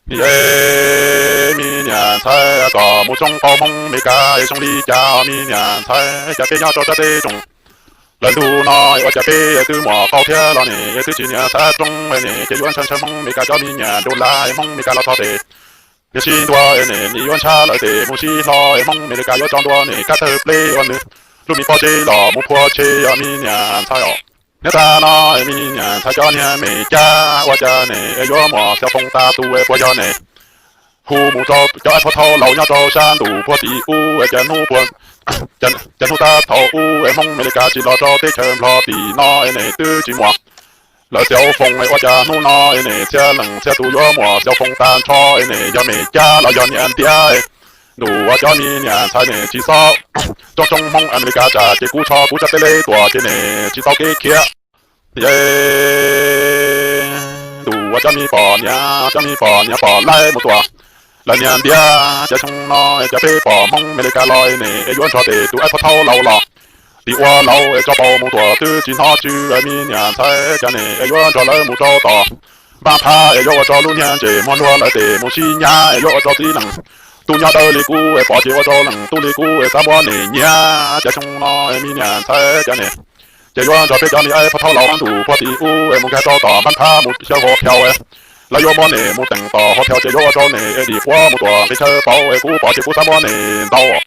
Yog me niam ntxhais, kom mus tsoob qaug Hmoob Amelikas es zoo li cas os me niam ntxhais? Cas peb nyob rau sab teb zoo lawm ntu no, ua cas peb twb muaj qaug thiab los ne, twb tsis niam xav tsoob ne, ces yuav ntshaw ntshaw Hmoob Amelikas cov me niam dollar, Hmoob Amelikas los txog tes yuav sib ntua ne, nim yuav ntshab lawm tes mus sib hlo, Hmoob Amelikas yuav tso ntua ne, kab tawg pleb ua nws lub me pob zeb los mus phua tshe os me niam ntxhais os. Nyob rau no, me niam ntxhais, cov niag me cab ua cas ne yuav muaj xyoo foom tas tus, puas yog ne hu mus rau cov ab phuaj thauj laus nyob rau sab ntuj puag tim ub, cas hnub, cas hnub tag thaum ub Hmoob Amelikas tsis los rau teb chaws Nplog tim no ne twb tsis muaj lawv xyoo foom, ua cas hnub no ne txhia leej txhia tus yuav muaj xyoo foom tag nrho ne? Yog me cab los yog niam ntiav? Ntuj, ua cov me niam ntxhais ne tsis txhob tsoob tsoob Hmoob Amelikas tsam ces kuv tsho kuv sab teb leb tuaj ces ne tsis tau kev khiav. Yog ntuj, ua cov me poj niam, cov me poj niam poj laib mus tuaj lawv niam ntiav, cas xyoo no cas peb pom Hmoob Amelikas los ne yuav nrog tes tus ab phuaj thauj laus los tim ua laus es tso paus mus tuaj twb tsis hnov tsw. Me niam ntxhais, cas ne yuav nrog lawv mus rau tom npab phab es yuav ua rau lub niag ntses muag luag lawv tes mus sib nyab es yuav ua rau txiv leej tub nyob dawb li kuv es pom ces ua rau leej tub li kuv es xav muab ne nyiag. Cas xyoo no me niam ntxhais, cas ne ces yuav nrog peb cov me ab phuaj thauj laus ntuj puag tim ub es mus nkag rau tom npab phab mus xyaw hua phiau, lawv yuav muab ne mus teem tom hua phiau ces yuav ua rau ne dim quav mus tuaj nqis chaw pauv es kuv pom ces kuv xav muab ne ntaus.